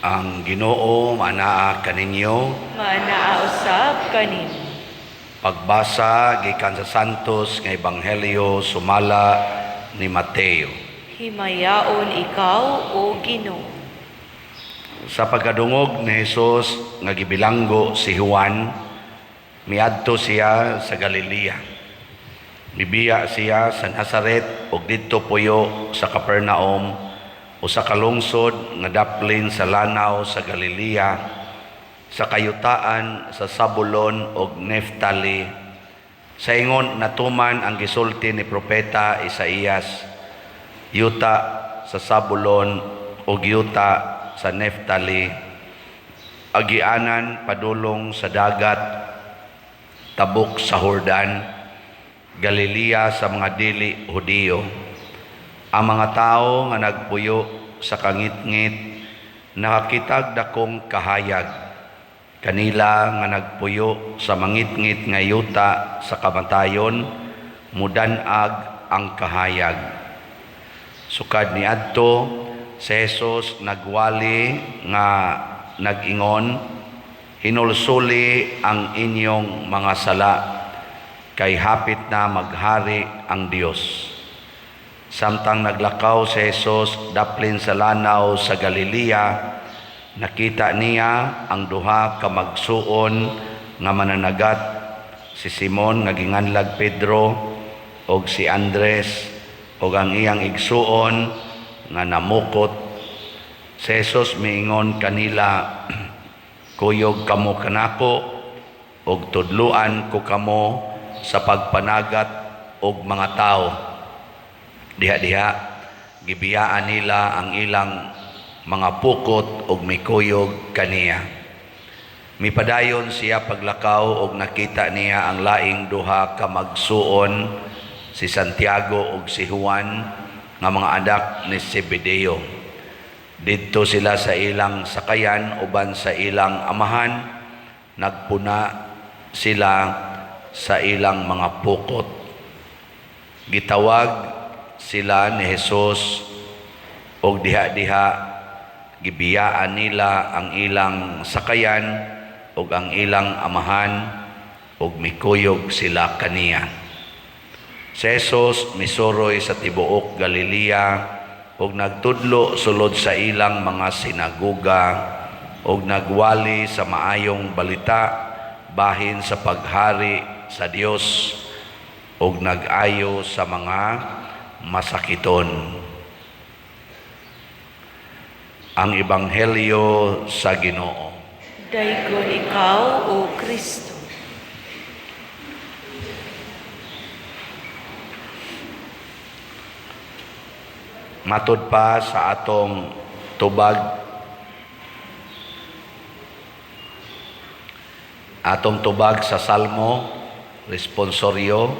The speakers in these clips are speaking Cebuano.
Ang Ginoo maanaa kaninyo. Maanaa usab kanimo. Pagbasa gikan sa Santos nga Ebanghelyo sumala ni Mateo. Himayaon ikaw, O Ginoo. Sa pagkadungog ni Jesus nga gibilanggo si Juan, miadto siya sa Galilea. Mibiya siya sa Nazaret ug didto puyo sa Capernaum, usa ka lungsod nga daplin sa lanaw sa Galilea, sa kayutaan sa Zabulon ug Neftali. Sa ingon natuman ang gisulti ni propeta Isaías, yuta sa Zabulon ug yuta sa Neftali, agianan padulong sa dagat, tabok sa Jordan, Galilea sa mga dili Hudiyo. Ang mga tawo nga nagpuyo sa kangitngit nakakitag dakong kahayag. Kanila nga nagpuyo sa mangitngit nga yuta sa kamatayon, mudan-ag ang kahayag. Sukad niadto, si Jesus nagwali nga nag-ingon, "Hinulsuli ang inyong mga sala, kay hapit na maghari ang Dios." Samtang naglakaw si Jesus daplin sa lanaw sa Galilea, nakita niya ang duha ka magsuon nga mananagat, si Simon nga ginganlag Pedro og si Andres, og ang iyang igsuon nga namukot. Si Jesus miingon kanila, "Kuyog kamo kanako og tudluan ko kamo sa pagpanagat og mga tawo." Diha-diha gibiyaan nila ang ilang mga pukot og mikuyog kaniya. Mipadayon siya paglakaw og nakita niya ang laing duha ka magsuon, si Santiago ug si Juan, nga mga anak ni Zebedeo. Didto sila sa ilang sakayan uban sa ilang amahan, nagpuna sila sa ilang mga pukot. Gitawag sila ni Jesus og diha-diha gibiyaan nila ang ilang sakayan ug ang ilang amahan ug mikuyog sila kaniya. Si Jesus misuroy sa tibuok Galilea ug nagtudlo sulod sa ilang mga sinagoga ug nagwali sa maayong balita bahin sa paghari sa Dios ug nag-ayo sa mga masakiton. Ang Ebanghelyo sa Ginoo. Daygon ikaw, O Kristo. Matud pa sa atong tubag, sa Salmo responsoryo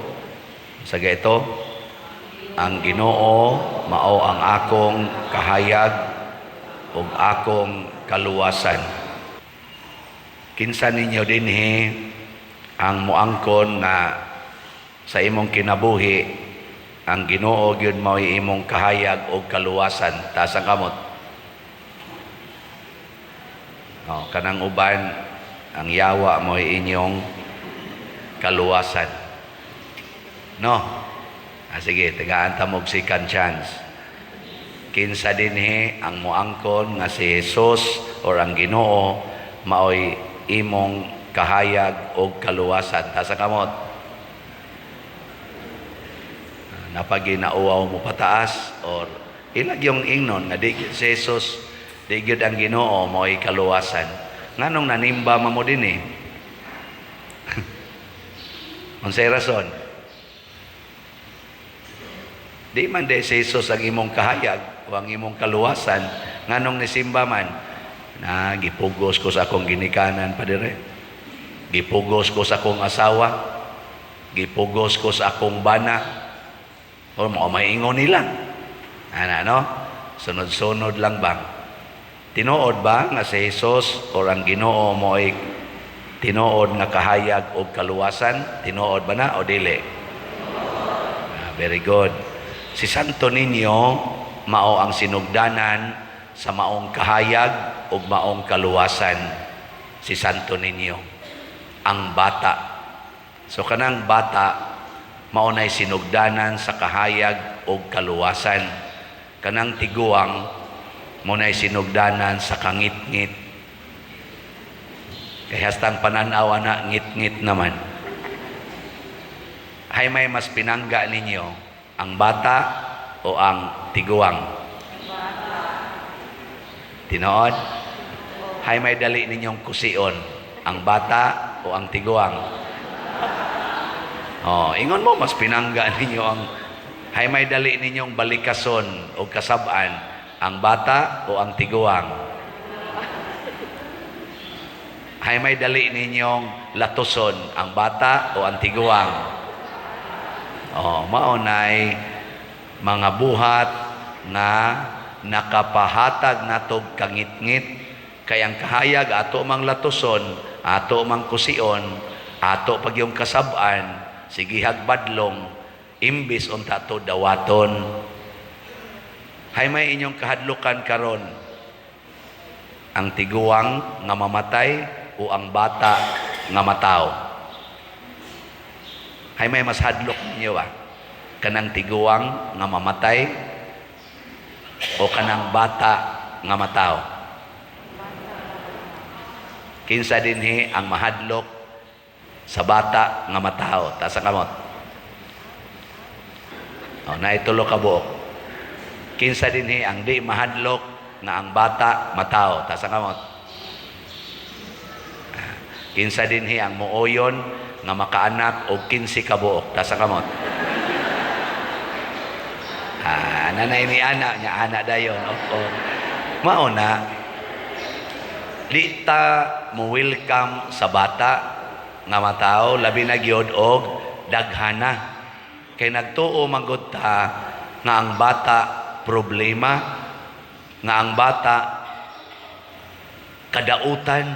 sa ito, "Ang Ginoo mao ang akong kahayag ug akong kaluwasan." Kinsa ninyo dinhi ang muangkon nga sa imong kinabuhi ang Ginoo gyud mao'y imong kahayag ug kaluwasan? Taas ang kamot. Oh, kanang uban, ang yawa mo'y inyong kaluwasan. No? Ah, sige, tagaan ta mo og second chance. Kinsa dinhi ang muangkon nga si Jesus or ang Ginoo maoy imong kahayag og kaluwasan? Taas ang kamot. Napaginauaw mo pataas or ilag yung ingnon nga di gyud si Jesus, di gyud ang Ginoo maoy kaluwasan. Nganong nanimba man mo dinhi? Unsay rason? Di man di si Jesus ang imong kahayag o ang imong kaluwasan, nganong nisimba man? Na gipugos ko sa akong ginikanan pa dire. Gipugos ko sa akong asawa. Gipugos ko sa akong bana. O mao may ingon nila. Ana, no? Sunod-sunod lang bang? Tinuod ba nga si Jesus or ang Ginoo mo ay tinuod nga kahayag o kaluwasan? Tinuod ba na o dili? Ah, very good. Si Santo Niño mao ang sinugdanan sa maong kahayag ug maong kaluwasan, si Santo Niño, ang bata. So kanang bata mao nay sinugdanan sa kahayag ug kaluwasan. Kanang tiguang mao nay sinugdanan sa kangitngit. Kay hastang pananaw na ngit-ngit naman. Hay may mas pinangga ninyo, ang bata o ang tiguang? Tinood? Hay may dali ninyong kusion, ang bata o ang tiguang? Oh, ingon mo mas pinangga ninyo ang. Hay may dali ninyong balikason o kasab-an, ang bata o ang tiguang? Hay may dali ninyong latuson, ang bata o ang tiguang? Oh, mao nay mga buhat nga nakapahatag natog kangitngit, kay ang kahayag ato mang latuson, ato mang kusion, ato pag yung kasab-an, sigihag badlong imbis unta to dawaton. Hay may inyong kahadlukan karon, ang tiguang nga mamatay o ang bata nga mataw? Hay may mas hadlok ninyo ba, kanang tiguang nga mamatay o kanang bata nga mataw? Kinsa dinhi ang mahadlok sa bata nga mataw? Taas ang kamot. Oh, naitulo ka buok. Kinsa dinhi ang di mahadlok nga ang bata mataw? Taas ang kamot. Ah, kinsa dinhi ang mooyon nga makaanak og 15 ka buok? Taas ang kamot. Ah, nanay ni ana nya ana dayon. Oo. Mao na di ta mo welcome sa bata nga mataw, labi na gyud og daghana. Kay nagtuo man gud ta nga ang bata problema, nga ang bata kadautan,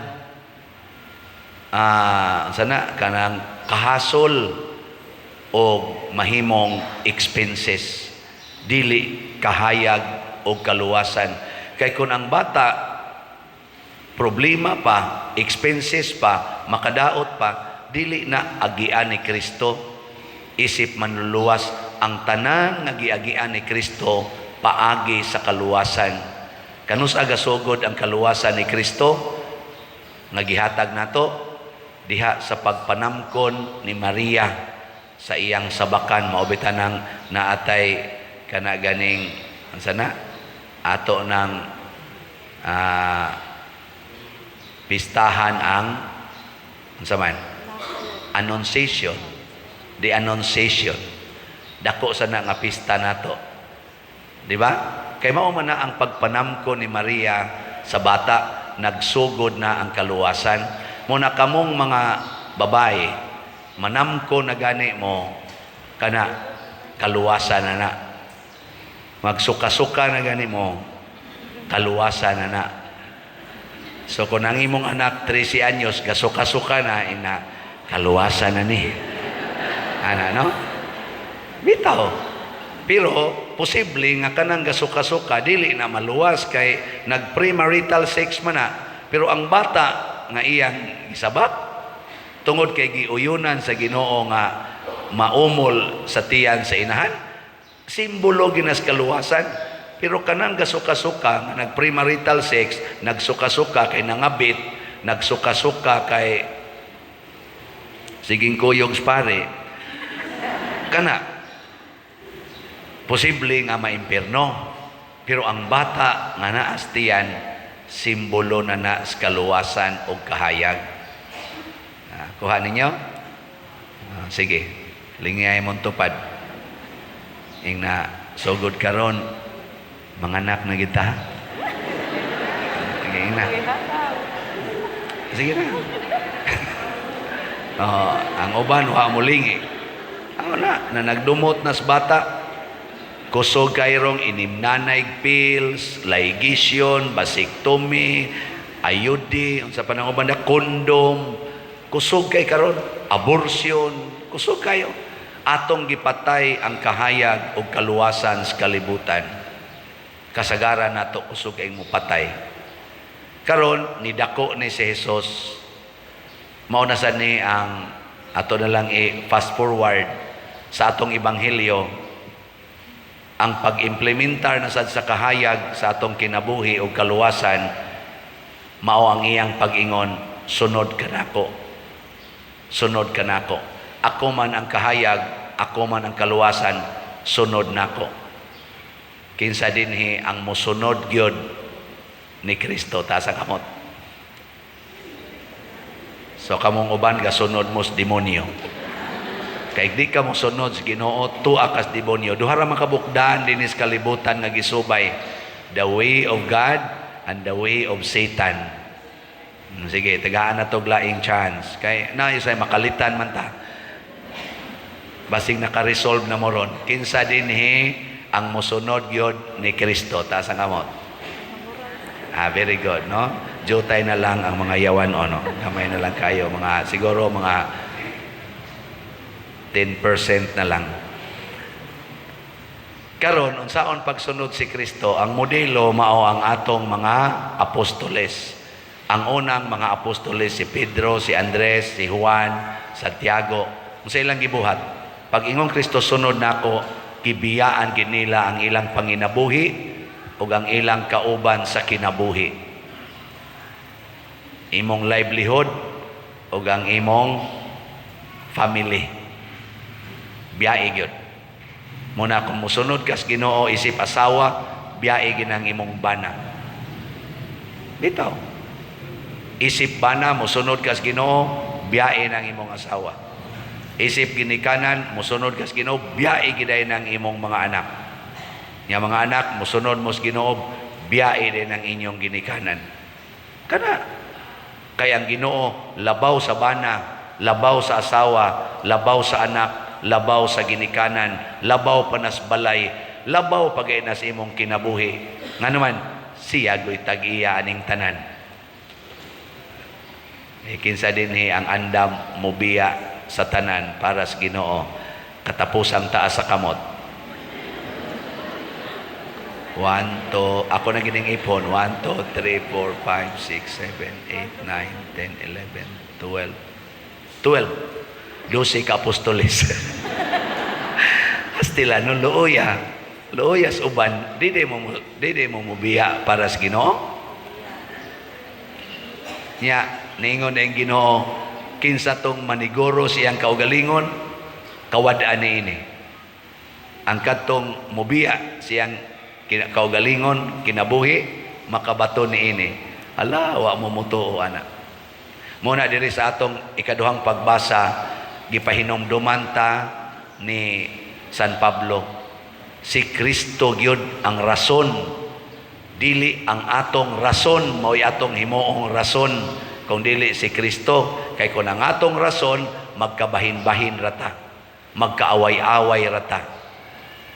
sana kanang kahasol o mahimong expenses, dili kahayag o kaluwasan. Kay kung ang bata problema pa, expenses pa, makadaot pa, dili na agian ni Kristo isip manluluwas. Ang tanan nga giagian ni Kristo paagi sa kaluwasan. Kanus aga sugod ang kaluwasan ni Kristo nga gihatag nato? Diha sa pagpanamkon ni Maria sa iyang sabakan. Mao bitanang naatay kana ganing unsa na ato ng pistahan, ang unsa man, Annunciation, the Annunciation. Dako sa na nga pista nato, di ba? Kay mao man na ang pagpanamko ni Maria sa bata, nagsugod na ang kaluwasan. Mo na kamong mga babae, manamko na gani mo, kana kaluwasan na na. Magsuka-suka na gani mo, kaluwasan na na. So kung ang imong anak 13 anyos, gasuka-suka na, ina, kaluwasan na ni. Ana, no? Bitaw. Pero posible nga kanang gasuka-suka dili na maluwas kay nag-premarital sex man na. Pero ang bata nga iyang gisabak, tungod kay giuyunan sa Ginoo nga maumol sa tiyan sa inahan, simbolo ginas kaluwasan. Pero kanang gasuka-suka nga nag-premarital sex, nagsuka-suka kay nangabit, nagsuka-suka kay siging kuyog pare, kana posible nga maimpirno. Pero ang bata nga naas tiyan, simbolo na na sa kaluwasan o kahayag. Ah, kuha ninyo? Ah, sige, lingay mong tupad. Ing na sugod karon, manganak na kita. Sige na. Sige na. Oh, ang uban wa mo lingi. Ako na, na nagdumot nas bata. Kusog kayrong inimnanay pills, ligation, vasectomy, IUD, unsa pa nang uban na condom. Kusog kay karon, abortion, kusog kayo. Atong gipatay ang kahayag og kaluwasan sa kalibutan. Kasagaran nato kusog kay mopatay. Karon nidako ni si Jesus. Mao na sad ni ang ato na lang i fast forward sa atong ebanghelyo, ang pag-implementar na sad sa kahayag sa atong kinabuhi o kaluwasan, mao ang iyang pag-ingon, "Sunod ka nako. Sunod ka nako. Ako man ang kahayag, ako man ang kaluwasan, sunod nako." Kinsa dinhi ang mosunod gyud ni Kristo? Taas ang kamot. So kamong uban gasunod mo sa demonyo. Kay di ka mosunod sa Ginoo, tua kas demonyo. Duha ra man ka bukdaan dinhi sa kalibutan nga gisubay: the way of God and the way of Satan. Sige, tagaan na tog laing chance. Kay na isay makalitan man ta. Basig naka-resolve na mo ron. Kinsa dinhi ang mosunod gyud ni Kristo? Taas ang kamot. Ah, very good, no? Jutay na lang ang mga yawan o, no? Gamay na lang kayo. Mga, siguro mga 10% na lang. Karon, unsaon pagsunod si Kristo, ang modelo mao ang atong mga apostoles. Ang unang mga apostoles, si Pedro, si Andres, si Juan, Santiago. Unsa ilang gibuhat? Pag ingon Kristo, "Sunod nako," gibiyaan gid nila ang ilang panginabuhi ug ang ilang kauban sa kinabuhi. Imong livelihood ug ang imong family. Biyae gyud. Muna kung musunod kas Ginoo isip asawa, biyae gyud ang imong bana. Bitaw. Isip bana, musunod kas Ginoo, biyae ng imong asawa. Isip ginikanan, musunod kas Ginoo, biyae gyud ng imong mga anak. Nya mga anak, musunod mo sa Ginoo, biyae din ang inyong ginikanan. Kana kay ang Ginoo labaw sa bana, labaw sa asawa, labaw sa anak, labaw sa ginikanan, labaw pa nas balay, labaw pa gay nas imong kinabuhi. Ngano man, siya go'y tag-iya aning tanan. Eh, kinsa dinhi ang andam mobiya sa tanan para sa Ginoo? Katapusang taas sa kamot. 1, 2, ako na gining ipon. 1, 2, 3, 4, 5, 6, 7, 8, 9, 10, 11, 12. 12. 12 ka apostoles. Hastila, no, luoya. Luoyas uban, di mo mubiya para sa Ginoo. Nya, niingon na yung Ginoo, kinsa tong maniguro siyang kaugalingon, kawad-an ni ini. Ang kadtong mubiya siyang kaugalingon, kinabuhi, makabato ni ini. Ala, wa mo mutuo ana. Muna diri sa atong ikaduhang pagbasa, gipahinomduman ta ni San Pablo. Si Kristo gyud ang rason, dili ang atong rason mao'y atong himuong rason. Kung dili si Kristo, kay kung ang atong rason, magkabahin-bahin rata, magkaaway-away rata.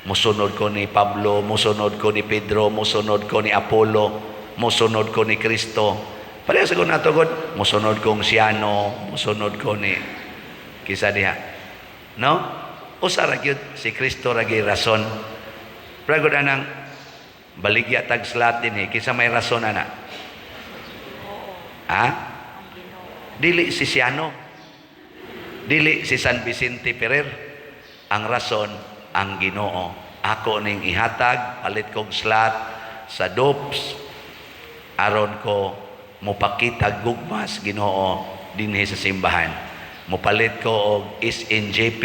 Musunod ko ni Pablo, musunod ko ni Pedro, musunod ko ni Apollo, musunod ko ni Kristo. Pareha sa kung natugod, musunod kong Siano, musunod ko ni kisa diha, no? Usa ra gyud, si Kristo ra gyud rason. Pero gud anang baligya tag slot din eh, kinsa may rason ana? Ha? Ang Ginoo. Dili si Siano. Dili si San Vicente Ferrer. Ang rason, ang Ginoo. Ako ning ihatag, palit kog slot sa DOPS aron ko mopakita gugmas Ginoo dinhi sa simbahan. Mopalit ko og SNJP,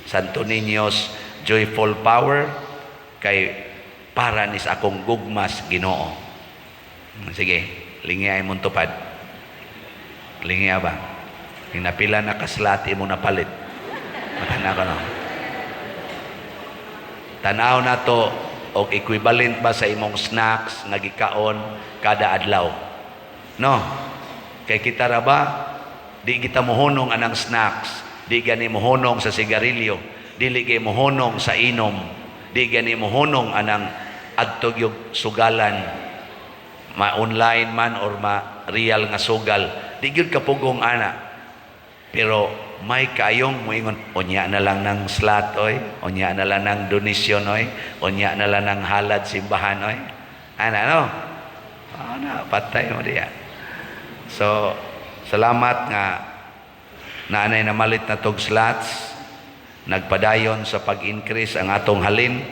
Santo Niño's Joyful Power, kay para ni sa akong gugmas Ginoo. Sige, lingi ay mong tupad. Lingi ba? Yung napila na ka-slot imo napalit. Matana ko, no. Tanaw na to og equivalent ba sa imong snacks nga gikaon kada adlaw. No? Kay kita ra ba, di kita mohunong anang snacks, di gani mohunong sa sigarilyo, dili kay mohunong sa inom, di gani mohunong anang adto yung sugalan, ma online man or ma real nga sugal, di gyud kapugong ana. Pero may kaayong moingon, "Unya na lang ng slot oy, unya na lang ng donasyon oy, unya na lang ng halad simbahan oy." Ana no? Ana, patay mo diya. So, salamat nga naanay namalit na tog slots, nagpadayon sa pag-increase ang atong halin.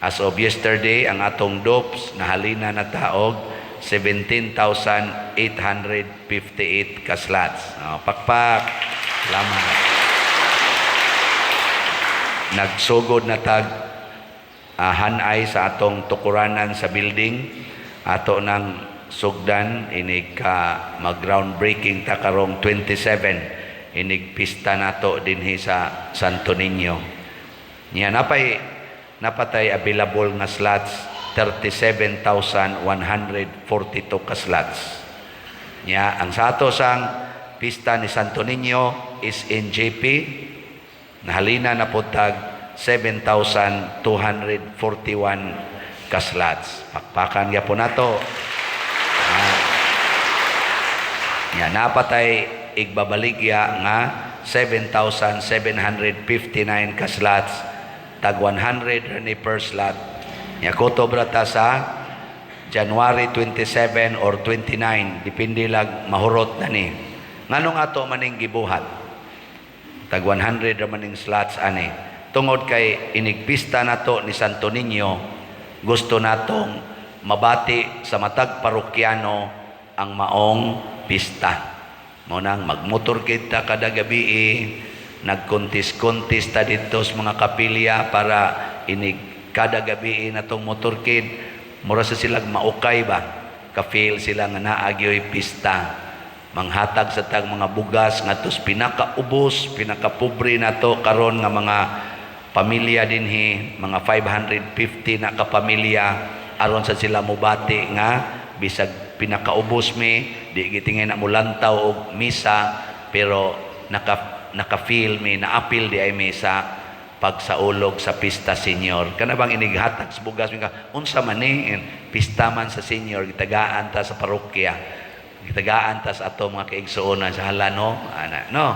As of yesterday, ang atong dopes nahalina na taog 17,858 ka slots. Oh, pakpak. Salamat. Nagsugod na tag hanay sa atong tukuranan sa building. Ato nang sugdan inig ka mag groundbreaking ta karong 27, inig pista nato dinhi sa Santo Niño. Nya napay napatay available nga slots, 37,142 ka slots. Nya ang sa ato sang pista ni Santo Niño is in JP, nahalina na po tag 7,241 ka slots. Pakpakan gyapon nato. Ah. Nya napatay igbabaligya nga 7,759 ka slots, tag 100 ni per slot. Nya kutob ra ta sa January 27 or 29, depende lag mahurot na ni. Nganong ato maning gibuhat? Tag 100 ra maning slots ani. Tungod kay inigpista nato ni Santo Niño, gusto natong mabati sa matag parokyano ang maong pista. Mao nang magmotor kita kada gabi, nagkontis-kontis ta didto sa mga kapilya para inig kada gabi natong motorcade, mura sa silag maukay ba, ka-feel sila nga naa gyoy pista. Manghatag sa tag mga bugas ngadto sa pinakaubos, pinakapobre nato karon nga mga pamilya dinhi, mga 550 na kapamilya, aron sa sila mobati nga bisag pinakaubos mi, di gitingay na mulantaw og misa, pero naka feel mi, naapil di ay mi sa pagsaulog sa pista Senior. Kana bang inighatag sa bugas mi ka, unsa man ni pista man sa senior, gitagaan ta sa parokya, gitagaan ta sa ato mga kaigsuonan sa hala no, ana no.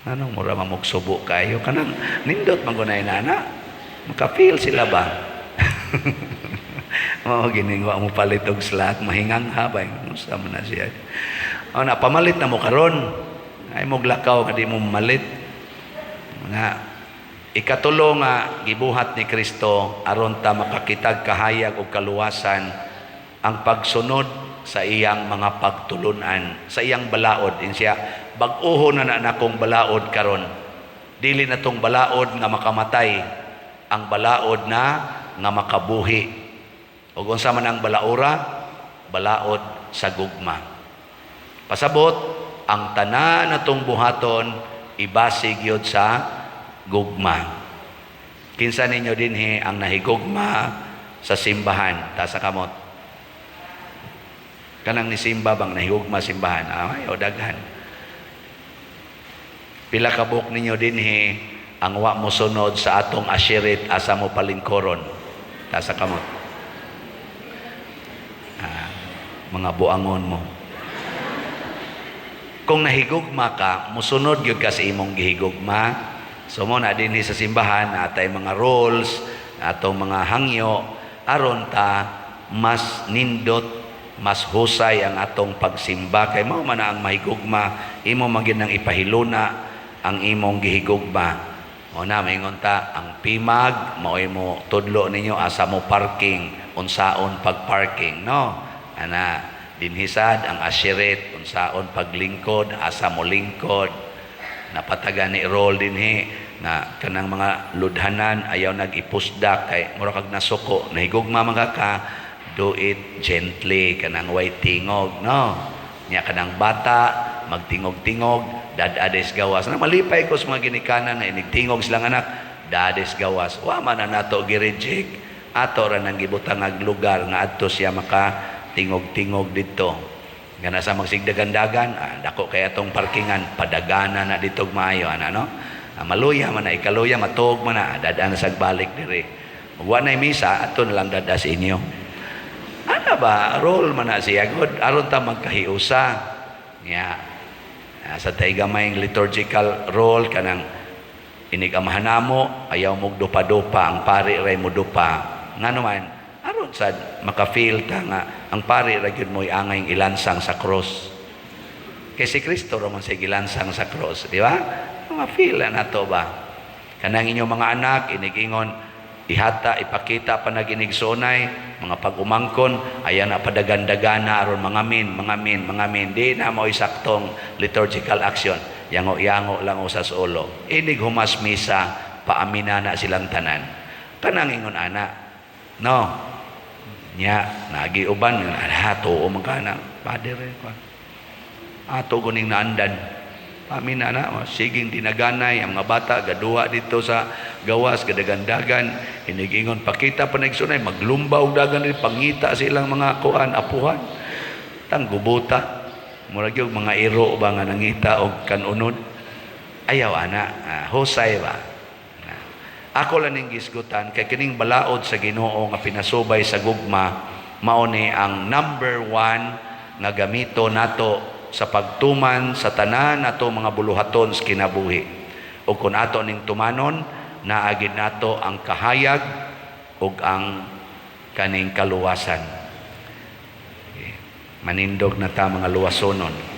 Anong mura mamugsubo kayo kanang nindot man gunay nana, maka-feel sila ba? Mao gining wa mo palit og slot, mahingang ha ba, unsa man na siya. O na pamalit na mo karon, ay mo lakaw nga di mo malit. Nga ikatulo nga gibuhat ni Kristo aron ta makakitag kahayag og kaluwasan, ang pagsunod sa iyang mga pagtulunan, sa iyang balaod. In siya, "Bag-oho na na nakong balaod karon. Dili na tong balaod nga makamatay, ang balaod na nga makabuhi." Ug unsa man ang balaora? Balaod sa gugma. Pasabot, ang tanan natong buhaton ibase gyud sa gugma. Kinsa ninyo dinhi ang nahigugma sa simbahan? Taas sa kamot. Kanang ni simba bang nahigugma simbahan? Ay, o daghan. Pila ka buok ninyo dinhi ang wa mo sunod sa atong asherit asa mo palingkoron? Taas sa kamot. Ah, mga buangon mo. Kung nahigugma ka, musunod gyud ka sa imong gihigugma. So mo na dinhi sa simbahan natay mga rules, atong mga hangyo aron ta mas nindot, mas husay ang atong pagsimba, kay mao man na ang mahigugma, imo man gyud nang ipahiluna ang imong gihigugma. O na maingon ta ang pimag mao'y mo tudlo ninyo asa mo parking, unsaon pag-parking, no? Ana dinhisad ang asherit, unsaon paglingkod, asa mo lingkod. Napataga ni role dinhi nga kanang mga ludhanan ayaw nag-ipusdak kay mura kag nasuko. Nahigugma man ka, do it gently, kanang way tingog, no? Nya kanang bata magtingog-tingog, dad-ades gawas. Na malipay ko sa mga ginikanan na inigtingog silang anak, dades gawas. Wa man na nato gi-reject, ato ra nang gibutangag lugar nga adto siya maka tingog-tingog didto. Gana sa magsigdagandagan, dako kay atong parkingan, padagana na dito maayo ana no. Maluya man na ikaluya, matuog man na dadaan sa balik diri. Ug wa nay misa, ato na lang dada sa inyo. Ana ba, role man na siya god aron ta magkahiusa. Nya. Sa tay gamayng liturgical role, kanang inig amahan namo, ayaw mo dupa-dupa, ang pari ray mo dupa. Ngano man, aron sad maka-feel ta nga ang pari ra gyud mo'y angay ilansang sa cross. Kay si Kristo ra man say gilansang sa cross, di ba? Ma-feel na nato ba? Kanang inyong mga anak, inigingon, ihata, ipakita pa nag-inigsoonay, mga pag-umangkon, ayan na padagan-dagana aron mangamin, mangamin, mangamin. Di na mo saktong liturgical action. Yango-yango lang usas ulo. Inig humas misa, paamina na silang tanan. Kanang ingon ana. No. Nya, nagi uban, ala, tuo man ka na. Father, eh, kuan. Ato guning naandan. Pamina na, oh, siging dinaganay ang mga bata gaduha dito sa gawas, gadagandagan, inigingon pakita pa nagsunay, maglumba og dagan rin, pangita silang mga kuan apuhan. Tang gubuta. Murag yung mga iro ba nga nangita og kanunod. Ayaw ana, husay ba. Ako lang ning gisgutan kay kining balaod sa Ginoo nga pinasubay sa gugma, mao ni ang number one nga gamito nato sa pagtuman sa tanan nato mga buluhaton sa kinabuhi. O kung ato ning tumanon, naagid nato ang kahayag ug ang kaning kaluwasan. Okay. Manindog na ta, mga luwasonon.